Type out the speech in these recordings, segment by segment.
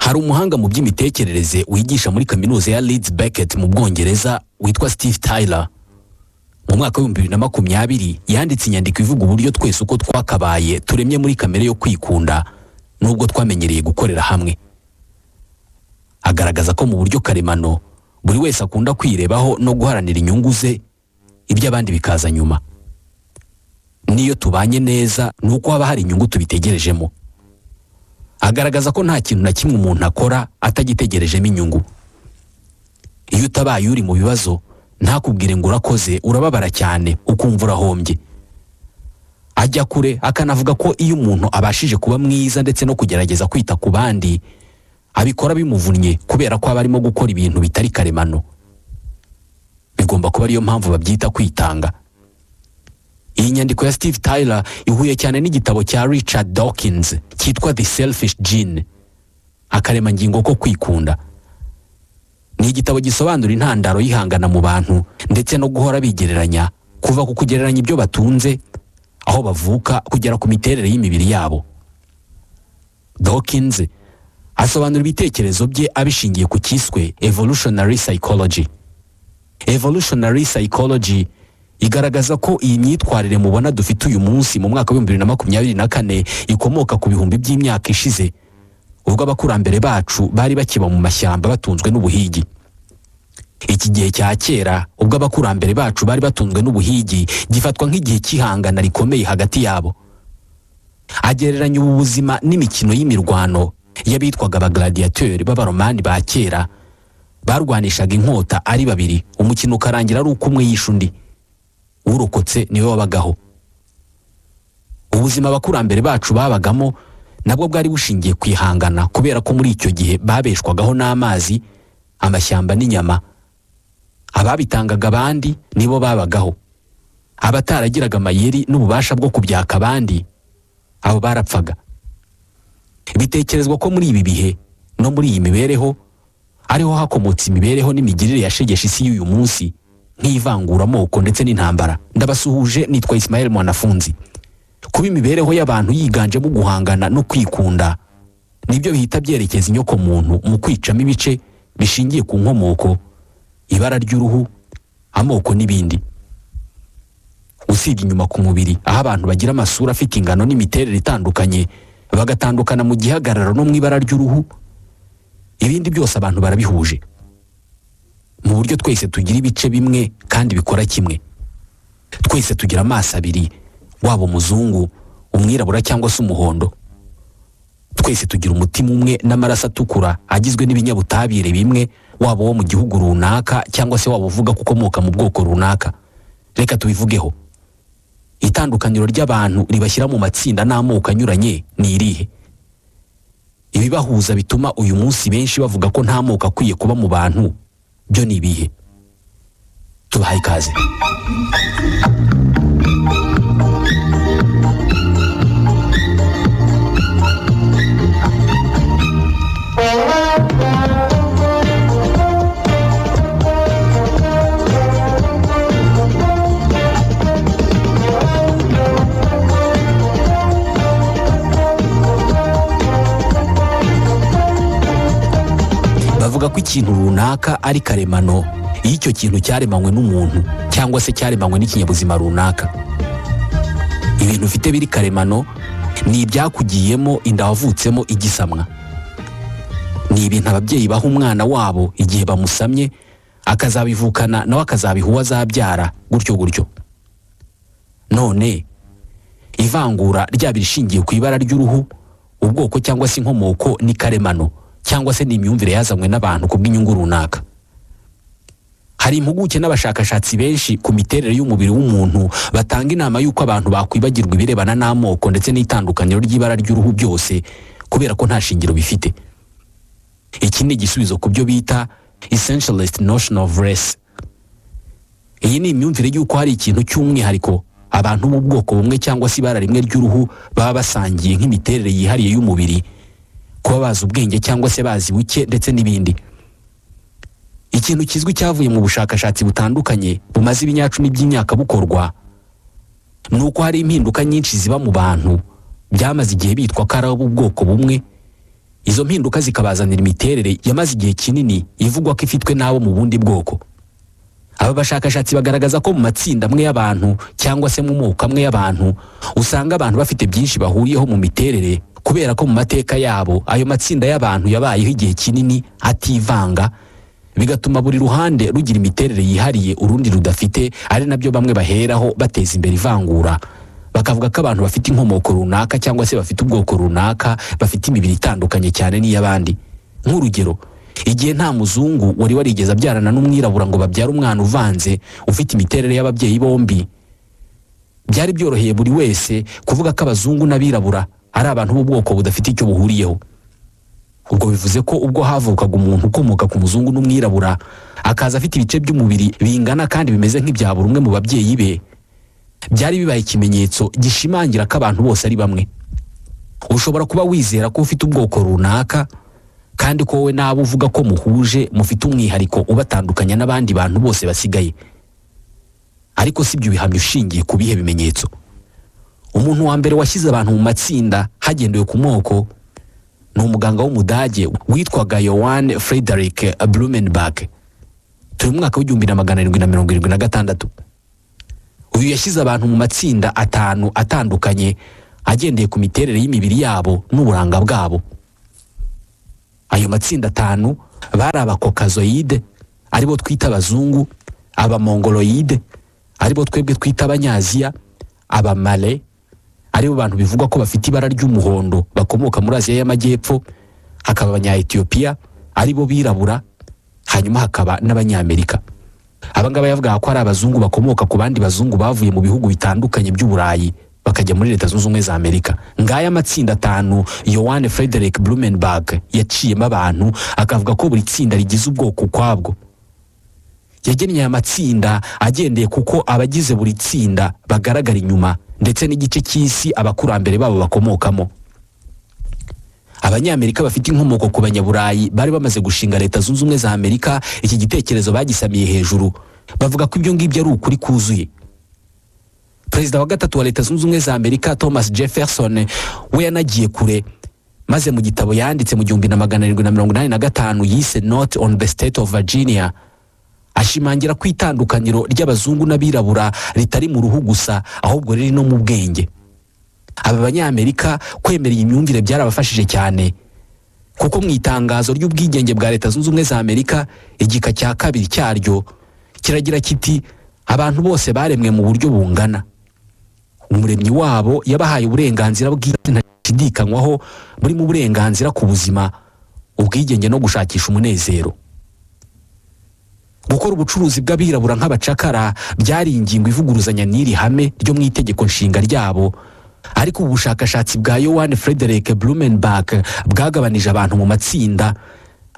Hari umuhanga mu by'imitekerereze wigisha muri Kaminuza ya Leeds Beckett mu Bwongereza witwa Steve Tyler. Mu mwaka wa 2020 yanditse inyandiko ivuga uburyo twese uko twakabaye turemye muri kamere yo kwikunda, nubwo twamenyereye gukorera hamwe. Agaragaza ko mu buryo karemano buri wese akunda kwirebaho no guharanira inyungu ze, iby'abandi bikaza nyuma. N'iyo tubanye neza ni uko haba hari inyungu tubitegerejemo. Agaragaza ko nta kintu na kimwe umuntu akora atagitegerejemo inyungu. Iyo utabaye uri mu bibazo ntakubwire ngo urakoze, urababara cyane, ukumva urahombye. Ajya kure akanavuga ko iyo umuntu abashije kuba mwiza ndetse no kugerageza kwita ku bandi, abikora bimuvunnye, kubera ko aba arimo gukora ibintu bitari karemano. Bigomba kuba ariyo mpamvu babyita kwitanga. Iyi nyandiko ya Steve Tyler ihuye cyane n'igitabo cya Richard Dawkins cyitwa The Selfish Gene, akaremangingo ko kwikunda. Ni igitabo gisobanura intandaro y'ihangana mu bantu ndetse no guhora bigereranya, kuva ku kugereranya ibyo batunze, aho bavuka, kugera ku miterere y'imibiri yabo. Dawkins asobanura ibitekerezo bye abishingiye ku cyiswe evolutionary psychology. Evolutionary psychology igaragaza ko iyi myitwarire mubona dufite uyu munsi mu mwaka wa 2024 ikomoka ku bihumbi by'imyaka ishize, ubwo abakurambere bacu bari bakiba mu mashyamba batunzwe n'ubuhigi. Iki gihe cya kera, ubwo abakurambere bacu bari batunzwe n'ubuhigi, gifatwa nk'igihe cy'ihangana rikomeye hagati yabo. Agereranya ubu buzima n'imikino y'imirwano y'abitwaga abagladiateurs b'Abaromani ba kera, barwanishaga inkota ari babiri, umukino ukarangira ari uko umwe yishe undi, urokotse niwe wabagaho. Ubuzima abakurambere bacu babagamo nabwo bwari bushingiye ku ihangana, kubera ko muri icyo gihe babeshwagaho n'amazi, amashyamba n'inyama. Ababitangaga abandi nibo babagaho. Abataragiraga amayeri n'ububasha bwo kubyaka abandi, abo barapfaga. Bitekerezwa ko muri ibi bihe no muri iyi mibereho ariho hakomotse imibereho n'imigirire yashegeshe isi y'uyu munsi, nk'ivanguramoko ndetse n'intambara. Ndabasuhuje, nitwa Ismael Mwanafunzi. Kuba imibereho y'abantu yiganjemo guhangana no kwikunda nibyo bihita byerekeza inyokomuntu mu kwicamo ibice bishingiye ku nkomoko, ibara ry'uruhu, amoko n'ibindi. Usibye inyuma ku mubiri, aho abantu bagira amasura afite ingano n'imiterere itandukanye, bagatandukana mu gihagararo no mu ibara ry'uruhu, ibindi byose abantu barabihuje mu buryo twese tugira ibice bimwe kandi bikora kimwe. Twese tugira amaso abiri, waba umuzungu, umwirabura cyangwa se umuhondo. Twese tugira umutima umwe n'amaraso atukura agizwe n'ibinyabutabire bimwe, waba uwo mu gihugu runaka cyangwa se waba uvuga ko ukomoka mu bwoko runaka. Reka tubivugeho. Itandukaniro ry'abantu ribashyira mu matsinda n'amoko anyuranye ni irihe? Ibibahuza bituma uyu munsi benshi bavuga ko nta moko akwiye kuba mu bantu byo ni ibihe? Tubahaye ikaze. Bavuga ko ikintu runaka ari karemano iyo icyo kintu cyaremanywe n'umuntu cyangwa se cyaremanywe n'ikinyabuzima runaka. Ibintu ufite biri karemano ni ibyakugiyemo inda wavutsemo igisamwa, ni ibintu ababyeyi baha umwana wabo igihe bamusamye, akazabivukana nawe, akazabiha uwo azabyara, gutyo gutyo. None ivangura ryaba irishingiye ku ibara ry'uruhu, ubwoko cyangwa se inkomoko ni karemano, cyangwa se ni imyumvire yazanywe n'abantu ku bw'inyungu runaka? Hari impuguke n'abashakashatsi benshi ku miterere y'umubiri w'umuntu batanga inama y'uko abantu bakwibagirwa ibirebana n'amoko ndetse n'itandukaniro ry'ibara ry'uruhu byose, kubera ko nta shingiro bifite. Iki ni igisubizo ku byo bita essentialist notion of race. Iyi ni imyumvire y'uko hari ikintu cy'umwihariko abantu b'ubwoko bumwe cyangwa se ibara rimwe ry'uruhu baba basangiye, nk'imiterere yihariye y'umubiri, kuba bazi ubwenge cyangwa se bazi buke, ndetse n'ibindi. Ikintu kizwi cyavuye mu bushakashatsi butandukanye bumaze ibinyacumi by'imyaka bukorwa ni uko hari impinduka nyinshi ziba mu bantu byamaze igihe bitwa ko ari ab'ubwoko bumwe. Izo mpinduka zikabazanira imiterere yamaze igihe kinini ivugwa ko ifitwe n'abo mu bundi bwoko. Aba bashakashatsi bagaragaza ko mu matsinda amwe y'abantu cyangwa se mu moko amwe y'abantu, usanga abantu bafite byinshi bahuriyeho mu miterere, kubera ko mu mateka yabo ayo matsinda y'abantu yabayeho igihe kinini ativanga, bigatuma buri ruhande rugira imiterere yihariye urundi rudafite, ari nabyo bamwe baheraho bateza imbere ivangura, bakavuga ko abantu bafite inkomoko runaka cyangwa se bafite ubwoko runaka bafite imibiri itandukanye cyane n'iy'abandi. Nk'urugero, igihe nta muzungu wari warigeze abyarana n'umwirabura ngo babyare umwana uvanze ufite imiterere y'ababyeyi bombi, byari byoroheye buri wese kuvuga ko abazungu n'abirabura ari abantu b'ubwoko budafite icyo buhuriyeho. Ubwo bivuze ko ubwo havukaga umuntu ukomoka ku muzungu n'umwirabura, akaza afite ibice by'umubiri bingana kandi bimeze nk'ibya buri umwe mu babyeyi be, byari bibaye ikimenyetso gishimangira ko abantu bose ari bamwe. Ushobora kuba wizera ko ufite ubwoko runaka kandi ko wowe n'abo uvuga ko muhuje mufite umwihariko ubatandukanya n'abandi bantu bose basigaye, ariko si ibyo bihamya ushingiye ku bihe bimenyetso? Umuntu wa mbere washyize abantu mu matsinda hagendewe ku moko ni umuganga w'Umudage witwaga Johann Friedrich Blumenbach. Turi mu mwaka w'1776. Uyu yashyize abantu mu matsinda atanu atandukanye agendeye ku miterere y'imibiri yabo n'uburanga bwabo. Ayo matsinda atanu bari Abakokazoyide, aribo twita abazungu, Abamongoloyide, aribo twebwe twita Abanyaziya, Abamale, aribo bantu bivugwa ko bafite ibara ry'umuhondo bakomoka muri Aziya y'Amajyepfo, hakaba Abanya-Etiyopiya, aribo birabura, hanyuma hakaba n'Abanyamerika. Aba ngaba yavugaga ko ari abazungu bakomoka ku bandi bazungu bavuye mu bihugu bitandukanye by'Uburayi bakajya muri Leta Zunze Ubumwe za Amerika. Ngaya amatsinda atanu Johann Friedrich Blumenbach yaciyemo abantu, akavuga ko buri tsinda rigize ubwoko ukwabwo. Yagennye aya matsinda agendeye kuko abagize buri tsinda bagaragara inyuma ndetse n'igice cy'isi abakurambere babo bakomokamo. Abanyamerika bafite inkomoko ku Banyaburayi bari bamaze gushinga Leta Zunze Ubumwe za Amerika iki gitekerezo bagisamiye hejuru, bavuga ko ibyo ngibyo ari ukuri kuzuye. Perezida wa gatatu wa Leta Zunze Ubumwe za Amerika, Thomas Jefferson, we yanagiye kure, maze mu gitabo yanditse mu 1785 yise Note on the State of Virginia, ashimangira ko itandukaniro ry'abazungu n'abirabura ritari mu ruhu gusa, ahubwo riri no mu bwenge. Aba Banyamerika kwemera iyi myumvire byarabafashije cyane, kuko mu itangazo ry'ubwigenge bwa Leta Zunze Ubumwe za Amerika, igika cya kabiri cyaryo kiragira kiti: "Abantu bose baremwe mu buryo bungana. Umuremyi wabo yabahaye uburenganzira bwiza ntashidikanywaho, burimo uburenganzira ku buzima, ubwigenge no gushakisha umunezero." Gukora ubucuruzi bw'abirabura nk'abacakara byari ingingo ivuguruzanya n'iri hame ryo mu itegeko nshinga ryabo, ariko ubu bushakashatsi bwa Johann Friedrich Blumenbach bwagabanije abantu mu matsinda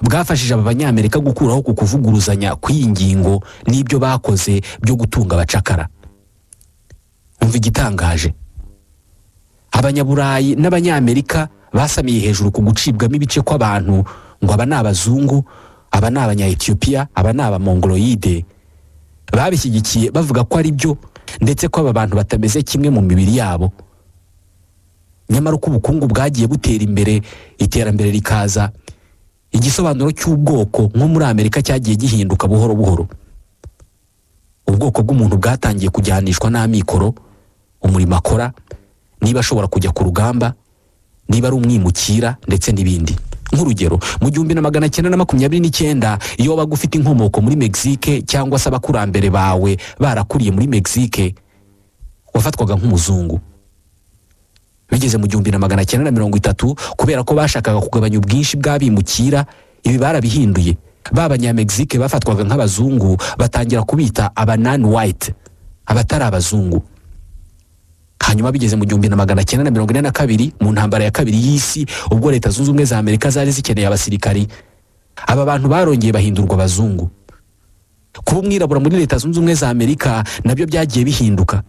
bwafashije aba Banyamerika gukuraho ku kuvuguruzanya kw'iyi ngingo n'ibyo bakoze byo gutunga abacakara. Umva igitangaje: Abanyaburayi n'Abanyamerika basamiye hejuru ku gucibwamo ibice kw'abantu ngo aba ni abazungu, aba ni Abanya-Etiyopiya, aba ni Abamongoloyide, babishyigikiye bavuga ko ari byo, ndetse ko aba bantu batameze kimwe mu mibiri yabo. Nyamara uko ubukungu bwagiye butera imbere, iterambere rikaza, igisobanuro cy'ubwoko nko muri Amerika cyagiye gihinduka buhoro buhoro. Ubwoko bw'umuntu bwatangiye kujyanishwa n'amikoro, umurimo akora, niba ashobora kujya ku rugamba, niba ari umwimukira, ndetse n'ibindi. Nk'urugero, mu 1929, iyo wabaga ufite inkomoko muri Mexique cyangwa se abakurambere bawe barakuriye muri Mexique, wafatwaga nk'umuzungu. Bigeze mu 1930, kubera ko bashakaga kugabanya ubwinshi bw'abimukira, ibi barabihinduye. Ba Banyamegizike bafatwaga nk'abazungu batangira kubita aba non white, abatari abazungu. Hanyuma bigeze mu 1942, mu ntambara ya kabiri y'isi, ubwo Leta Zunze Ubumwe za Amerika zari zikeneye abasirikari, aba bantu barongeye bahindurwa abazungu. Kuba umwirabura muri Leta Zunze Ubumwe za Amerika nabyo byagiye bihinduka,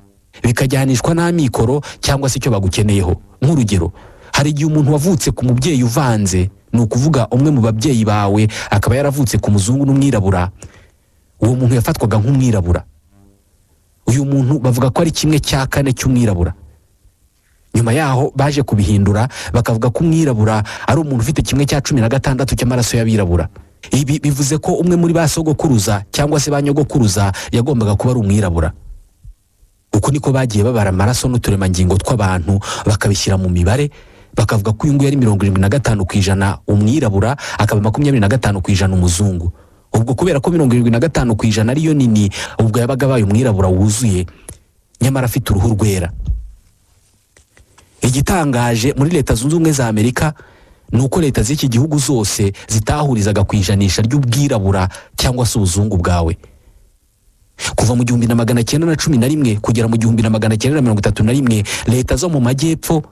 bikajyanishwa n'amikoro cyangwa se icyo bagukeneyeho. Nk'urugero, hari igihe umuntu wavutse ku mubyeyi uvanze, ni ukuvuga umwe mu babyeyi bawe akaba yaravutse ku muzungu n'umwirabura, uwo muntu yafatwaga nk'umwirabura. Uyu muntu bavuga ko ari kimwe cya kane cy'umwirabura. Nyuma y'imyaka 100, Nyuma yaho baje kubihindura, bakavuga ko umwirabura ari umuntu ufite 1/16 cy'amaraso y'abirabura. Ibi bivuze ko umwe muri ba sogokuruza cyangwa se ba nyogokuruza yagombaga kuba ari umwirabura. Uku niko bagiye babara amaraso n'uturemangingo tw'abantu, bakabishyira mu mibare, bakavuga ko uyu nguyu ari 75% umwirabura, akaba 25% umuzungu. Ubwo kubera ko 75% ariyo nini, ubwo yabaga abaye umwirabura wuzuye, nyamara afite uruhu rwera. Igitangaje muri Leta Zunze Ubumwe za Amerika ni uko leta z'iki gihugu zose zitahurizaga ku ijanisha ry'ubwirabura cyangwa se ubuzungu bwawe. Kuva mu 1911 kugera mu 1931, leta zo mu majyepfo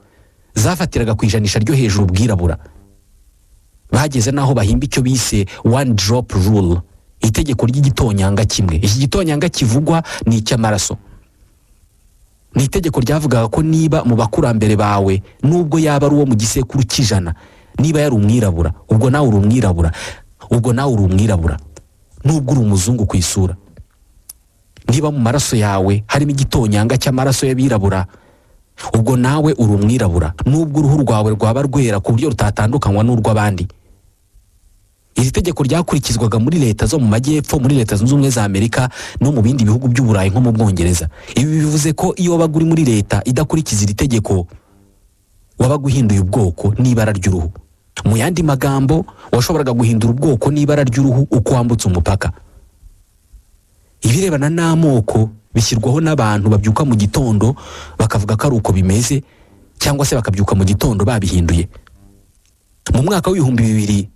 zafatiraga ku ijanisha ryo hejuru ubwirabura. Bageze n'aho bahimba icyo bise "one drop rule", itegeko ry'igitonyanga kimwe. Iki gitonyanga kivugwa ni icy'amaraso. Ni itegeko ryavugaga ko niba mu bakurambere bawe, nubwo yaba ari uwo mu gisekuru cy'ijana, niba yari umwirabura, ubwo nawe uri umwirabura, ubwo nawe uri umwirabura nubwo uri umuzungu ku isura. Niba mu maraso yawe harimo igitonyanga cy'amaraso y'abirabura, ubwo nawe uri umwirabura, nubwo uruhu rwawe rwaba rwera ku buryo rutatandukanywa n'urw'abandi. Iri tegeko ryakurikizwaga muri leta zo mu majyepfo muri Leta Zunze Ubumwe za Amerika no mu bindi bihugu by'Uburayi nko mu Bwongereza. Ibi bivuze ko iyo wabaga uri muri leta idakurikiza iri tegeko, wabaga uhinduye ubwoko n'ibara ry'uruhu. Mu yandi magambo, washoboraga guhindura ubwoko n'ibara ry'uruhu uko wambutse umupaka. Ibirebana n'amoko bishyirwaho n'abantu babyuka mu gitondo bakavuga ko ari uko bimeze, cyangwa se bakabyuka mu gitondo babihinduye. Mu mwaka w'2000,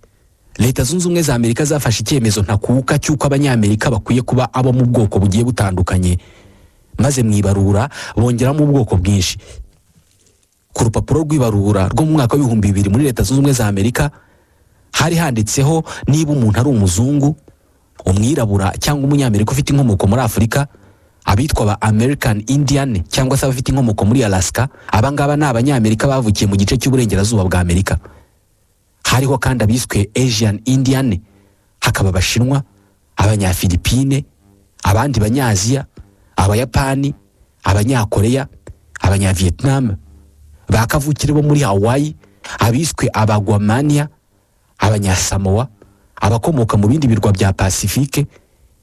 Leta Zunze Ubumwe za Amerika zafashe icyemezo ntakuka cy'uko Abanyamerika bakwiye kuba abo mu bwoko bugiye butandukanye, maze mu ibarura bongeramo ubwoko bwinshi. Ku rupapuro rw'ibarura rwo mu mwaka w'2000 muri Leta Zunze Ubumwe za Amerika, hari handitseho niba umuntu ari umuzungu, umwirabura cyangwa Umunyamerika ufite inkomoko muri Afurika, abitwa ba American Indian cyangwa se abafite inkomoko muri Alaska. Aba ngaba ni Abanyamerika bavukiye mu gice cy'uburengerazuba bwa Amerika. Hariho kandi abiswe Asian Indian, hakaba Abashinwa, Abanyafilipine, abandi Banyaziya, Abayapani, Abanyakoreya, Abanyavietnam, ba kavukire bo muri Hawaii, abiswe Abagwamania, Abanyasamoa, abakomoka mu bindi birwa bya Pasifike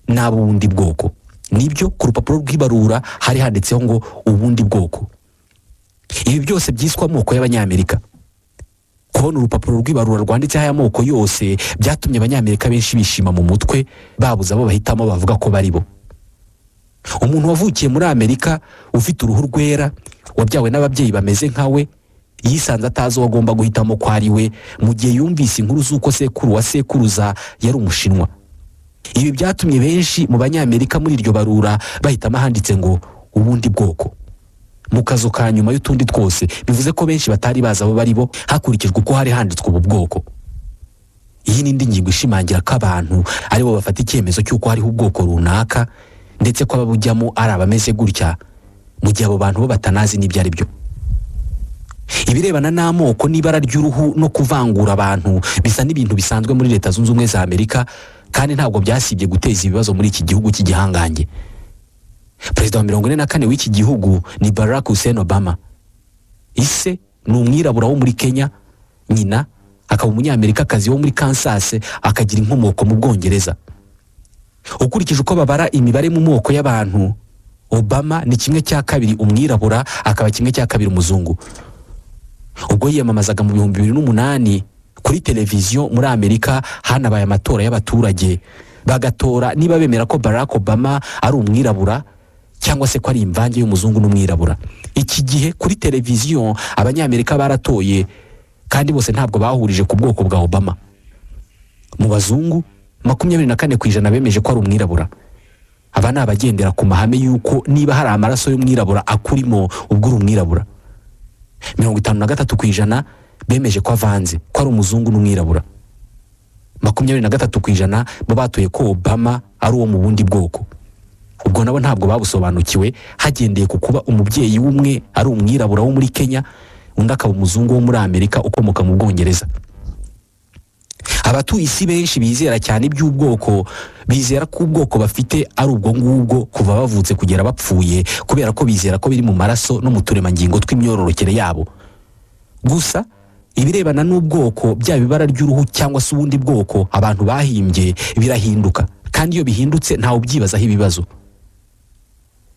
n'ab'ubundi bwoko. Nibyo, ku rupapuro rw'ibarura hari handitseho ngo "ubundi bwoko". Ibi byose byiswe amoko y'Abanyamerika. Kubona urupapuro rw'ibarura rwanditseho aya moko yose byatumye Abanyamerika benshi bishima mu mutwe, babuze abo bahitamo bavuga ko bari bo. Umuntu wavukiye muri Amerika, ufite uruhu rwera, wabyawe n'ababyeyi bameze nka we, yisanze atazi uwo agomba guhitamo ko ari we, mu gihe yumvise inkuru z'uko sekuru wa sekuruza yari Umushinwa. Ibi byatumye benshi mu Banyamerika muri iryo barura bahitamo ahanditse ngo "ubundi bwoko" mu kazu ka nyuma y'utundi twose. Bivuze ko benshi batari bazi abo bari bo hakurikijwe uko hari handitswe ubu bwoko. Iyi ni indi ngingo ishimangira ko abantu aribo bafata icyemezo cy'uko hariho ubwoko runaka, ndetse ko ababujyamo ari abameze gutya, mu gihe abo bantu bo batanazi n'ibyo ari byo. Ibirebana n'amoko n'ibara ry'uruhu no kuvangura abantu bisa n'ibintu bisanzwe muri Leta Zunze Ubumwe za Amerika, kandi ntabwo byasibye guteza ibibazo muri iki gihugu cy'igihangange. Perezida wa 44 w'iki gihugu ni Barack Hussein Obama. Ise ni umwirabura wo muri Kenya, nyina akaba Umunyamerikakazi wo muri Kansas, akagira inkomoko mu Bwongereza. Ukurikije uko babara imibare mu moko y'abantu, Obama ni 1/2 umwirabura, akaba 1/2 umuzungu. Ubwo yiyamamazaga mu 2008 kuri televiziyo muri Amerika, hanabaye amatora y'abaturage, bagatora niba bemera ko Barack Obama ari umwirabura cyangwa se ko ari imvange y'umuzungu n'umwirabura. Iki gihe kuri televiziyo Abanyamerika baratoye, kandi bose ntabwo bahurije ku bwoko bwa Obama. Mu bazungu, 24% bemeje ko ari umwirabura. Aba ni abagendera ku mahame y'uko niba hari amaraso y'umwirabura akurimo, ubwo uri umwirabura. 53% bemeje ko avanze, ko ari umuzungu n'umwirabura. 23% bo batoye ko Obama ari uwo mu bundi bwoko. Ubwo nabo ntabwo babusobanukiwe, hagendeye ku kuba umubyeyi w'umwe ari umwirabura wo muri Kenya, undi akaba umuzungu wo muri Amerika ukomoka mu Bwongereza. Abatuye isi benshi bizera cyane iby'ubwoko, bizera ko ubwoko bafite ari ubwo ngubwo kuva bavutse kugera bapfuye, kubera ko bizera ko biri mu maraso no mu turemangingo tw'imyororokere yabo. Gusa ibirebana n'ubwoko, byaba ibara ry'uruhu cyangwa se ubundi bwoko abantu bahimbye, birahinduka, kandi iyo bihindutse ntawe ubyibazaho ibibazo.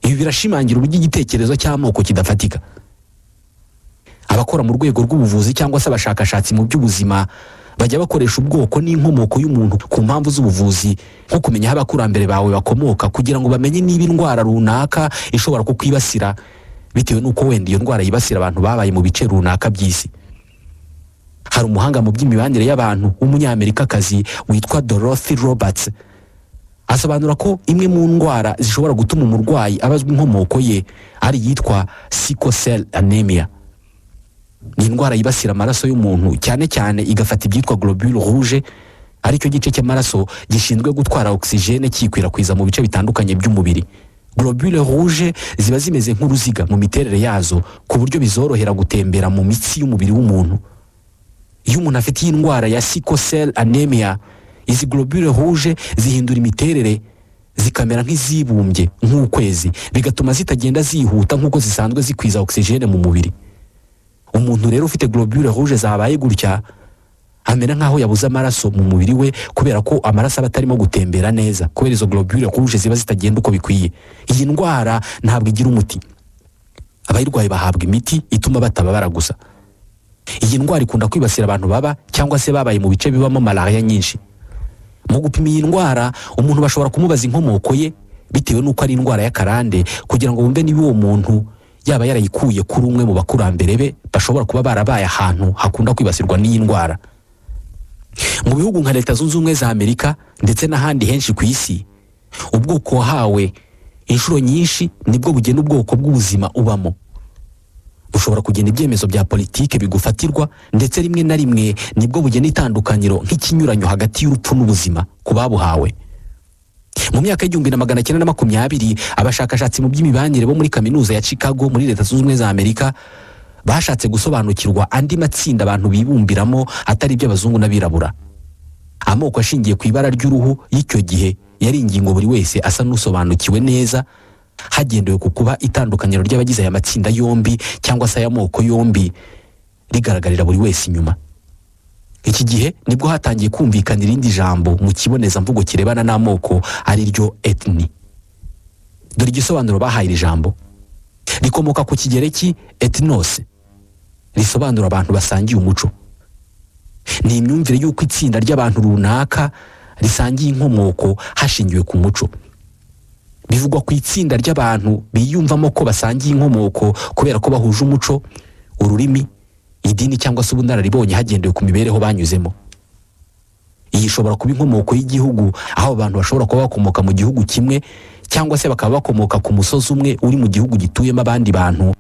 Ibi birashimangira uburyo igitekerezo cy'amoko kidafatika. Abakora mu rwego rw'ubuvuzi cyangwa se abashakashatsi mu by'ubuzima bajya bakoresha ubwoko n'inkomoko y'umuntu ku mpamvu z'ubuvuzi, nko kumenya aho abakurambere bawe bakomoka, kugira ngo bamenye niba indwara runaka ishobora kukwibasira bitewe n'uko wenda iyo ndwara yibasira abantu babaye mu bice runaka by'isi. Hari umuhanga mu by'imibanire y'abantu w'Umunyamerikakazi witwa Dorothy Roberts. Asobanura ko imwe mu ndwara zishobora gutuma umurwayi abazwa inkomoko ye ari iyitwa sickle cell anemia. Ni indwara yibasira amaraso y'umuntu, cyane cyane igafata ibyitwa globule rouge, aricyo gice cy'amaraso gishinzwe gutwara oxygène kiyikwirakwiza mu bice bitandukanye by'umubiri. Globule rouge ziba zimeze nk'uruziga mu miterere yazo, ku buryo bizorohera gutembera mu mitsi y'umubiri w'umuntu. Iyo umuntu afite iyi ndwara ya sickle cell anemia, izi globule rouge zihindura imiterere, zikamera nk'izibumbye nk'ukwezi, bigatuma zitagenda zihuta nk'uko zisanzwe zikwiza oxygène mu mubiri. Umuntu rero ufite globule rouge zabaye gutya amera nk'aho yabuze amaraso mu mubiri we, kubera ko amaraso aba atarimo gutembera neza kubera izo globule rouge ziba zitagenda uko bikwiye. Iyi ndwara ntabwo igira umuti. Abayirwaye bahabwa imiti ituma batababara gusa. Iyi ndwara ikunda kwibasira abantu baba cyangwa se babaye mu bice bibamo malariya nyinshi. Mu gupima iyi ndwara, umuntu bashobora kumubaza inkomoko ye, bitewe n'uko ari indwara y'akarande, kugira ngo bumve niba uwo muntu yaba yarayikuye kuri umwe mu bakurambere be bashobora kuba barabaye ahantu hakunda kwibasirwa n'iyi ndwara. Mu bihugu nka Leta Zunze Ubumwe za Amerika ndetse n'ahandi henshi ku isi, ubwoko wahawe inshuro nyinshi nibwo bugena ubwoko bw'ubuzima ubamo. Bushobora kugena ibyemezo bya politike bigufatirwa, ndetse rimwe na rimwe nibwo bugena itandukaniro nk'ikinyuranyo hagati y'urupfu n'ubuzima ku babuhawe. Mu myaka y'1920, abashakashatsi mu by'imibanire bo muri Kaminuza ya Chicago muri Leta Zunze Ubumwe za Amerika bashatse gusobanukirwa andi matsinda abantu bibumbiramo atari iby'abazungu n'abirabura. Amoko ashingiye ku ibara ry'uruhu y'icyo gihe yari ingingo buri wese asa n'usobanukiwe neza, hagendewe ku kuba itandukaniro ry'abagize aya matsinda yombi cyangwa se aya moko yombi rigaragarira buri wese inyuma. Iki gihe nibwo hatangiye kumvikana irindi jambo mu kibonezamvugo kirebana n'amoko, ari ryo ethnie. Dore igisobanuro bahaye iri jambo: rikomoka ku Kigereki ethnos, risobanura abantu basangiye umuco. Ni imyumvire y'uko itsinda ry'abantu runaka risangiye inkomoko hashingiwe ku muco. Bivugwa ku itsinda ry'abantu biyumvamo ko basangiye inkomoko kubera ko bahuje umuco, ururimi, idini cyangwa se ubunararibonye, hagendewe ku mibereho banyuzemo. Iyi ishobora kuba inkomoko y'igihugu, aho abantu bashobora kuba bakomoka mu gihugu kimwe, cyangwa se bakaba bakomoka ku musozi umwe uri mu gihugu gituyemo abandi bantu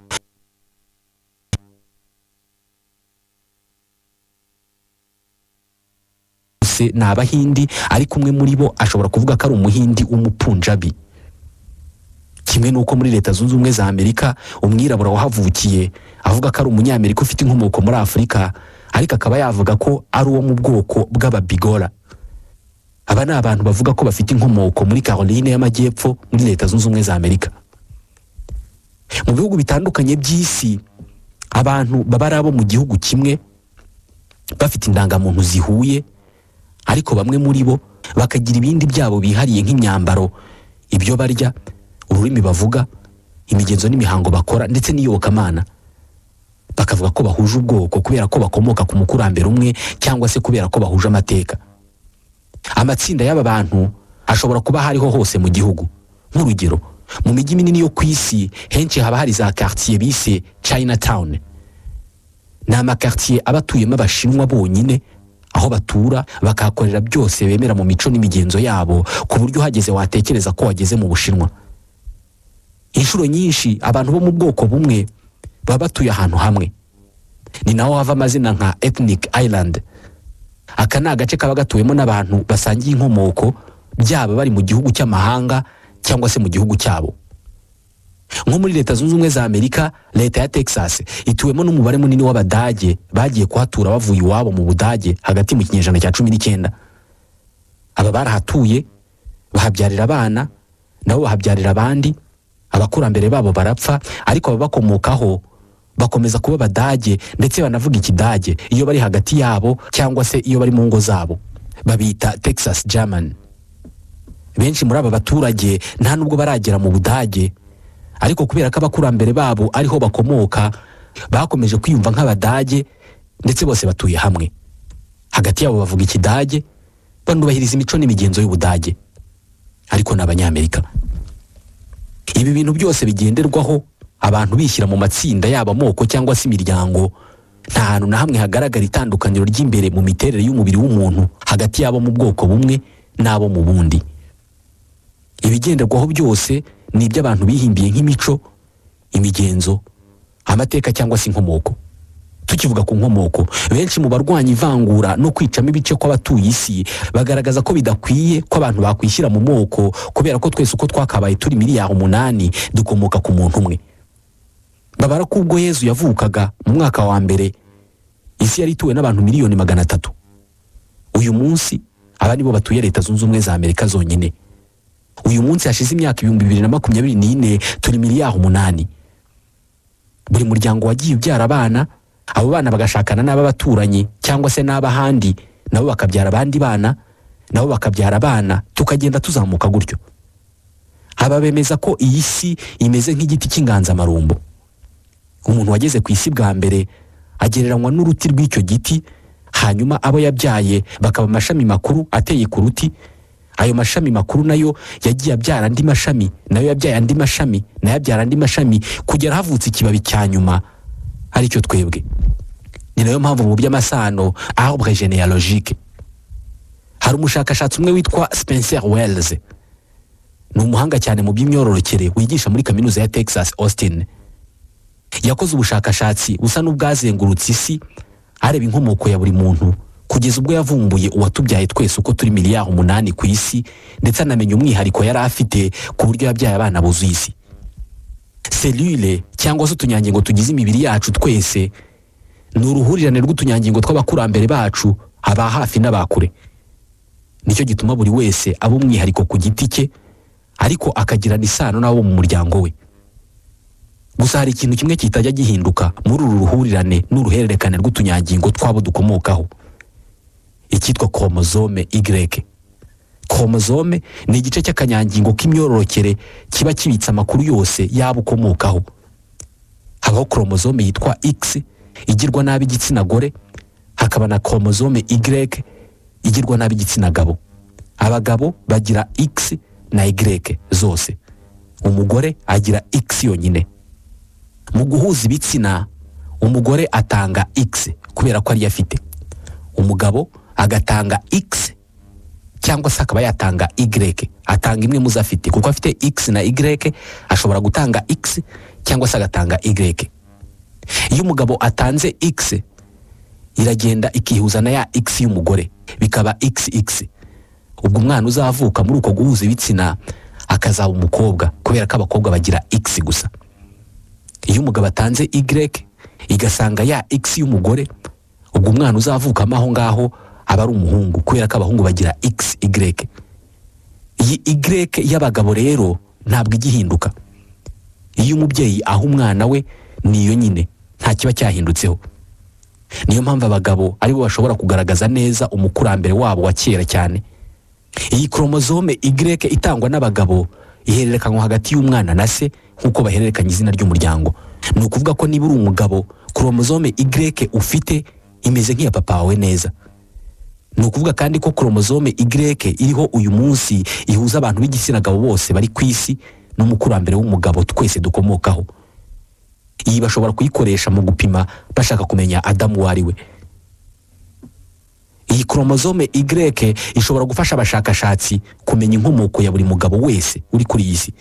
bose ni Abahindi, ariko umwe muri bo ashobora kuvuga ko ari Umuhindi w'Umupunjabi. Kimwe n'uko muri Leta Zunze Ubumwe za Amerika umwirabura wahavukiye avuga ko ari Umunyamerika ufite inkomoko muri Afurika, ariko akaba yavuga ko ari uwo mu bwoko bw'Ababigora. Aba ni abantu bavuga ko bafite inkomoko muri Caroline y'Amajyepfo muri Leta Zunze Ubumwe za Amerika. Mu bihugu bitandukanye by'isi, abantu baba ari abo mu gihugu kimwe, bafite indangamuntu zihuye, ariko bamwe muri bo bakagira ibindi byabo bihariye, nk'imyambaro, ibyo barya, ururimi bavuga, imigenzo n'imihango bakora, ndetse n'iyobokamana, bakavuga ko bahuje ubwoko kubera ko bakomoka ku mukurambere umwe cyangwa se kubera ko bahuje amateka. Amatsinda y'aba bantu ashobora kuba hariho hose mu gihugu. Nk'urugero, mu mijyi minini yo ku isi henshi haba hari za quartier bise Chinatown. Ni amakartier aba atuyemo Abashinwa bonyine, aho batura bakahakorera byose bemera mu mico n'imigenzo yabo, ku buryo uhageze watekereza ko wageze mu Bushinwa. Inshuro nyinshi abantu bo mu bwoko bumwe baba batuye ahantu hamwe. Ni naho hava amazina nka ethnic island. Aka ni agace kaba gatuwemo n'abantu basangiye inkomoko, byaba bari mu gihugu cy'amahanga cyangwa se mu gihugu cyabo. Nko muri Leta Zunze Ubumwe za Amerika, leta ya Texas ituwemo n'umubare munini w'Abadage bagiye kuhatura bavuye iwabo mu Budage hagati mu kinyejana cya 19. Aba barahatuye, bahabyarira abana, nabo bahabyarira abandi. Abakurambere babo barapfa, ariko ababakomokaho bakomeza kuba Abadage, ndetse banavuga Ikidage iyo bari hagati yabo cyangwa se iyo bari mu ngo zabo. Babita Texas German. Benshi muri aba baturage nta nubwo baragera mu Budage, ariko kubera ko abakurambere babo ariho bakomoka, bakomeje kwiyumva nk'Abadage, ndetse bose batuye hamwe. Hagati yabo bavuga Ikidage, banubahiriza imico n'imigenzo y'Ubudage, ariko ni Abanyamerika. Ibi bintu byose bigenderwaho abantu bishyira mu matsinda, yaba amoko cyangwa se imiryango, nta hantu na hamwe hagaragara itandukaniro ry'imbere mu miterere y'umubiri w'umuntu hagati y'abo mu bwoko bumwe n'abo mu bundi. Ibigenderwaho byose ni iby'abantu bihimbiye nk'imico, imigenzo, amateka cyangwa se inkomoko. Tukivuga ku nkomoko, benshi mu barwanya ivangura no kwicamo ibice kw'abatuye isi bagaragaza ko bidakwiye ko abantu bakwishyira mu moko, kubera ko twese uko twakabaye turi miliyari 8 dukomoka ku muntu umwe. Babara ko ubwo Yezu yavukaga mu mwaka wa mbere, isi yari ituwe n'abantu miliyoni 300. Uyu munsi aba nibo batuye Leta Zunze Ubumwe za Amerika zonyine. Uyu munsi hashize imyaka 2024 turi miliyari 8. Buri muryango wagiye ubyara abana, abo bana bagashakana n'ab'abaturanyi cyangwa se n'ab'ahandi, nabo bakabyara abandi bana, nabo bakabyara abana, tukagenda tuzamuka gutyo. Aba bemeza ko iyi si imeze nk'igiti cy'inganzamarumbo. Umuntu wageze ku isi bwa mbere agereranywa n'uruti rw'icyo giti, hanyuma abo yabyaye bakaba amashami makuru ateye ku ruti. Ayo mashami makuru nayo yagiye abyara andi mashami, nayo yabyaye andi mashami, nayo abyara andi mashami, kugera havutse ikibabi cya nyuma, aricyo twebwe. Ni nayo mpamvu mu by'amasano, arbre généalogique, hari umushakashatsi umwe witwa Spencer Wells. Ni umuhanga cyane mu by'imyororokere wigisha muri Kaminuza ya Texas Austin. Yakoze ubushakashatsi busa n'ubwazengurutse isi, areba inkomoko ya buri muntu, kugeza ubwo yavumbuye uwatubyaye twese uko turi miliyari 8 ku isi, ndetse anamenya umwihariko yari afite ku buryo yabyaye abana buzuye isi. Cellule cyangwa se utunyangingo tugize imibiri yacu twese ni uruhurirane rw'utunyangingo tw'abakurambere bacu, aba hafi n'abakure. Nicyo gituma buri wese aba umwihariko ku giti cye, ariko akagirana isano n'abo mu muryango we. Gusa hari ikintu kimwe kitajya gihinduka muri uru ruhurirane n'uruhererekane rw'utunyangingo tw'abo dukomokaho, icyitwa chromosome Y. Chromosome ni igice cy'akanyangingo k'imyororokere kiba kibitse amakuru yose y'abo ukomokaho. Habaho chromosome yitwa X igirwa n'ab'igitsina gore, hakaba na chromosome Y igirwa n'ab'igitsina gabo. Abagabo bagira X na Y zose, umugore agira X yonyine. Mu guhuza ibitsina, umugore atanga X kubera ko ariyo afite, umugabo agatanga X cyangwa se akaba yatanga Y. Atanga imwe muzo afite, kuko afite X na Y. Ashobora gutanga X cyangwa se agatanga Y. Iyo umugabo atanze X, iragenda ikihuza na ya X y'umugore, bikaba XX. Ubwo umwana uzavuka muri uko guhuza ibitsina akazaba umukobwa, kubera ko abakobwa bagira X gusa. Iyo umugabo atanze Y, igasanga ya X y'umugore, ubwo umwana uzavukamo aho ngaho aba ari umuhungu, kubera ko abahungu bagira XY. Iyi Y y'abagabo rero ntabwo ijya ihinduka. Iyo umubyeyi aha umwana we, niyo nyine, nta kiba cyahindutseho. Niyo mpamvu abagabo aribo bashobora kugaragaza neza umukurambere wabo wa kera cyane. Iyi chromosome Y itangwa n'abagabo ihererekanywa hagati y'umwana na se nk'uko bahererekanya izina ry'umuryango. Ni ukuvuga ko niba uri umugabo, chromosome Y ufite imeze nk'iya papa wawe neza. Ni ukuvuga kandi ko chromosome Y iriho uyu munsi ihuza abantu b'igitsina gabo bose bari ku isi n'umukurambere w'umugabo twese dukomokaho. Iyi bashobora kuyikoresha mu gupima bashaka kumenya Adamu uwo ari we. Iyi chromosome Y ishobora gufasha abashakashatsi kumenya inkomoko ya buri mugabo wese uri kuri iyi si.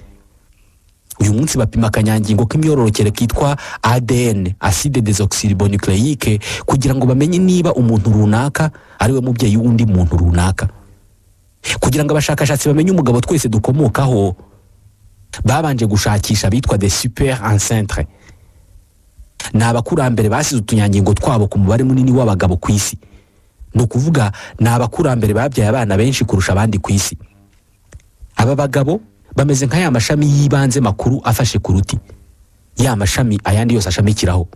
Uyu munsi bapima akanyangingo k'imyororokere kitwa ADN, acide désoxyribonucléique, kugira ngo bamenye niba umuntu runaka ari we mubyeyi w'undi muntu runaka. Kugira ngo abashakashatsi bamenye umugabo twese dukomokaho. Babanje gushakisha abitwa des super ancêtres. Ni abakurambere basize utunyangingo twabo ku mubare munini w'abagabo ku isi. Ni ukuvuga, ni abakurambere babyaye abana benshi kurusha abandi ku isi. Aba bagabo bameze nka ya mashami y'ibanze makuru afashe ku ruti, ya mashami ayandi yose ashamikiraho.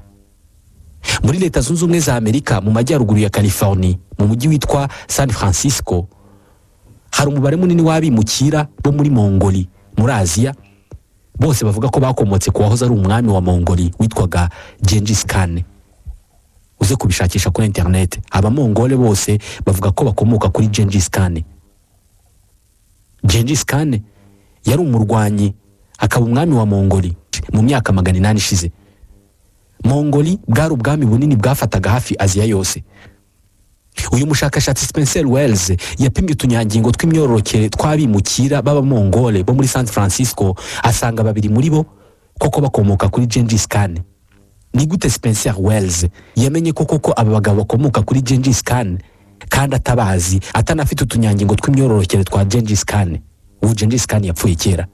Muri Leta Zunze Ubumwe za Amerika, mu majyaruguru ya Californie, mu mujyi witwa San Francisco, hari umubare munini w'abimukira bo muri Mongoli, muri Aziya. Bose bavuga ko bakomotse ku wahoze ari umwami wa Mongoli witwaga Gengis Khan. Uze kubishakisha kuri interineti. Abamongole bose bavuga ko bakomoka kuri Gengis Khan. Gengis Khan yari umurwanyi, akaba umwami wa Mongoli mu myaka 800 ishize. Mongoli bwari ubwami bunini bwafataga hafi Aziya yose. Uyu mushakashatsi Spencer Wells yapimye utunyangingo tw'imyororokere tw'abimukira b'Abamongole bo muri San Francisco, asanga babiri muri bo koko bakomoka kuri Gengis Khan. Ni gute Spencer Wells yamenye ko koko aba bagabo bakomoka kuri Gengis Khan kandi atabazi, atanafite utunyangingo tw'imyororokere twa Gengis Khan? Ubu Gengis Khan yapfuye kera.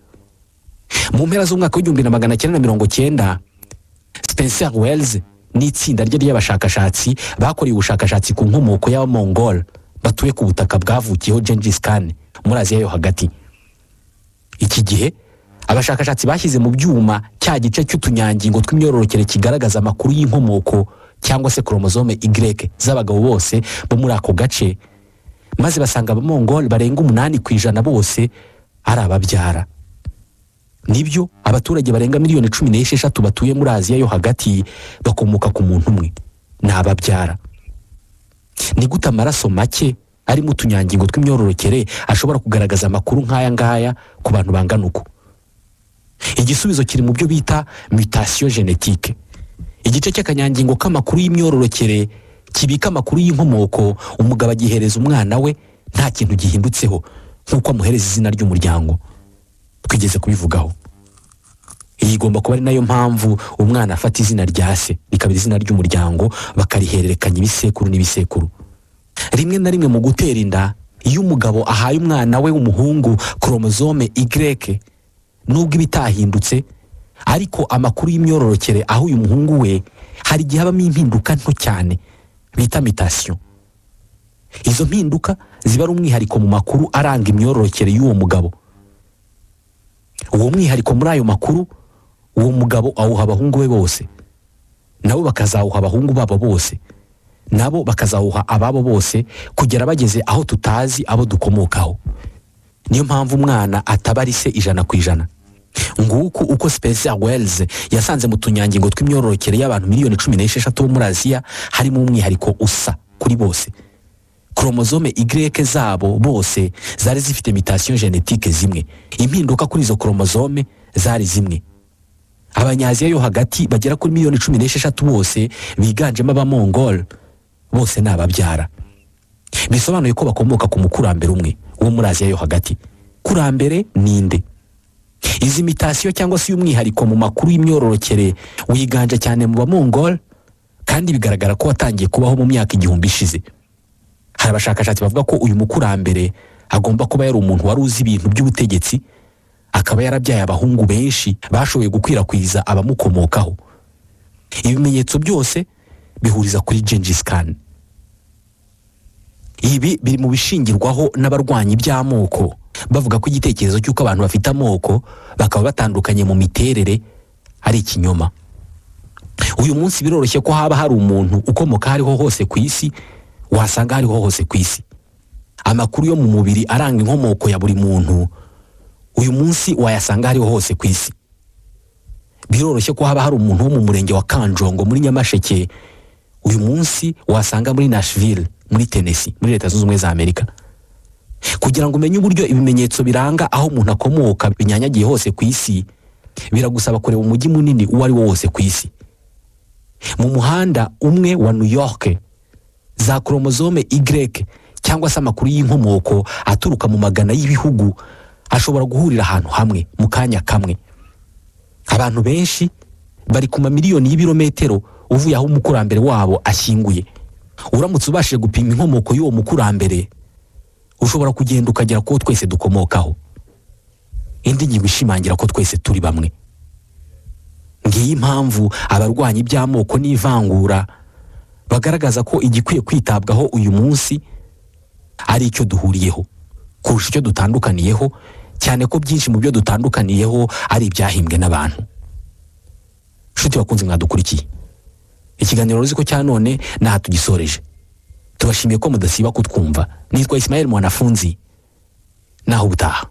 Mu mpera z'umwaka w'1990, Spencer Wells n'itsinda rye ry'abashakashatsi bakoreye ubushakashatsi ku nkomoko y'Abamongol batuye ku butaka bwavukiyeho Gengis Khan muri Aziya yo Hagati. Iki gihe abashakashatsi bashyize mu byuma cya gice cy'utunyangingo tw'imyororokere kigaragaza amakuru y'inkomoko, cyangwa se chromosome Y z'abagabo bose bo muri ako gace, maze basanga Abamongol barenga 8% bose ari ababyara. Nibyo, abaturage barenga miliyoni 16 batuye muri Aziya yo Hagati bakomoka ku muntu umwe, ni ababyara. Ni gute amaraso make arimo utunyangingo tw'imyororokere ashobora kugaragaza amakuru nk'aya ngaya ku bantu bangana uku? Igisubizo kiri mu byo bita mutation génétique. Igice cy'akanyangingo k'amakuru y'imyororokere kibika amakuru y'inkomoko, umugabo agihereza umwana we nta kintu gihindutseho, nk'uko amuhereza izina ry'umuryango. Twigeze kubivugaho. Iyi igomba kuba ari nayo mpamvu umwana afata izina rya se rikaba izina ry'umuryango, bakarihererekanya ibisekuru n'ibisekuru. Rimwe na rimwe mu gutera inda, iyo umugabo ahaye umwana we w'umuhungu chromosome Y, nubwo iba itahindutse, ariko amakuru y'imyororokere aho uyu muhungu we, hari igihe habamo impinduka nto cyane bita mutation. Izo mpinduka ziba ari umwihariko mu makuru aranga imyororokere y'uwo mugabo. Uwo mwihariko muri ayo makuru, uwo mugabo awuha abahungu be bose, nabo bakazawuha abahungu babo bose, nabo bakazawuha ababo bose, kugera bageze aho tutazi abo dukomokaho. Niyo mpamvu umwana ataba ari se 100%. Nguku uko Spencer Wells yasanze mu tunyangingo tw'imyororokere y'abantu miliyoni 16 bo muri Aziya harimo umwihariko usa kuri bose. Chromosome Y zabo bose zari zifite mutation génétique zimwe, impinduka kuri izo chromosome zari zimwe. Abanyaziya yo Hagati bagera kuri miliyoni 16 bose, biganjemo Abamongol, bose ni ababyara. Bisobanuye ko bakomoka ku mukurambere umwe wo muri Aziya yo Hagati. Kurambere ninde? Izi mutation cyangwa se umwihariko mu makuru y'imyororokere wiganje cyane mu Bamongol, kandi bigaragara ko watangiye kubaho mu myaka 1000 ishize. Hari abashakashatsi bavuga ko uyu mukurambere agomba kuba yari umuntu wari uzi ibintu by'ubutegetsi, akaba yarabyaye abahungu benshi bashoboye gukwirakwiza abamukomokaho. Ibimenyetso byose bihuriza kuri Gengis Khan. Ibi biri mu bishingirwaho n'abarwanya iby'amoko, bavuga ko igitekerezo cy'uko abantu bafite amoko bakaba batandukanye mu miterere ari ikinyoma. Uyu munsi biroroshye ko haba hari umuntu ukomoka aho ariho hose ku isi, wasanga aho ariho hose ku isi. Amakuru yo mu mubiri aranga inkomoko ya buri muntu uyu munsi wayasanga aho ariho hose ku isi. Biroroshye ko haba hari umuntu wo mu murenge wa Kanjongo muri Nyamasheke uyu munsi wasanga muri Nashville, muri Tennessee, muri Leta Zunze Ubumwe za Amerika. Kugira ngo umenye uburyo ibimenyetso biranga aho umuntu akomoka binyanyagiye hose ku isi, biragusaba kureba umujyi munini uwo ari wo wose ku isi. Mu muhanda umwe wa New York, za chromosome Y cyangwa se amakuru y'inkomoko aturuka mu magana y'ibihugu ashobora guhurira ahantu hamwe mu kanya kamwe. Abantu benshi bari ku mamiliyoni y'ibirometero uvuye aho umukurambere wabo ashyinguye. Uramutse ubashije gupima inkomoko y'uwo mukurambere, ushobora kugenda ukagera kuwo twese dukomokaho. Indi ngingo ishimangira ko twese turi bamwe. Ngiyi impamvu abarwanya iby'amoko n'ivangura bagaragaza ko igikwiye kwitabwaho uyu munsi ari icyo duhuriyeho kurusha icyo dutandukaniyeho, cyane ko byinshi mu byo dutandukaniyeho ari ibyahimbwe n'abantu. Nshuti bakunze mwadukurikiye ikiganiro Wari Uzi Ko cya none, n'aha tugisoreje. Tubashimiye ko mudasiba kutwumva. Nitwa Ismael Mwanafunzi, naho ubutaha.